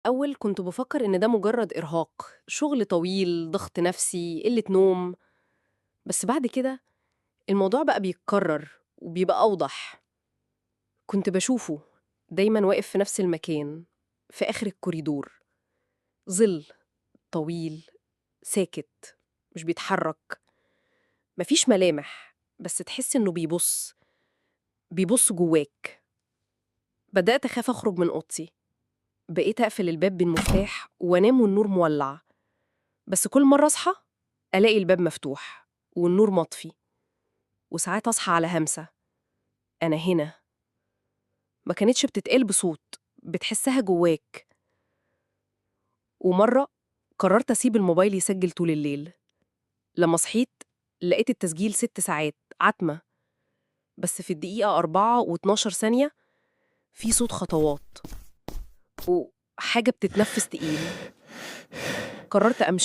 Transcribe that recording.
الأول كنت بفكر إن ده مجرد إرهاق، شغل طويل، ضغط نفسي، قلة نوم. بس بعد كده الموضوع بقى بيتكرر وبيبقى أوضح. كنت بشوفه دايما واقف في نفس المكان في آخر الكوريدور، ظل طويل ساكت مش بيتحرك، مفيش ملامح، بس تحس إنه بيبص، بيبص جواك. بدأت أخاف أخرج من أوضتي، بقيت أقفل الباب بالمفتاح وأنام والنور مولع، بس كل مرة أصحى ألاقي الباب مفتوح والنور مطفي. وساعات أصحى على همسة، أنا هنا. ما كانتش بتتقال بصوت، بتحسها جواك. ومرة قررت أسيب الموبايل يسجل طول الليل. لما صحيت لقيت التسجيل 6 ساعات عتمة، بس في الدقيقة 4:12 في صوت خطوات وحاجة بتتنفس تقيل. قررت أمشي.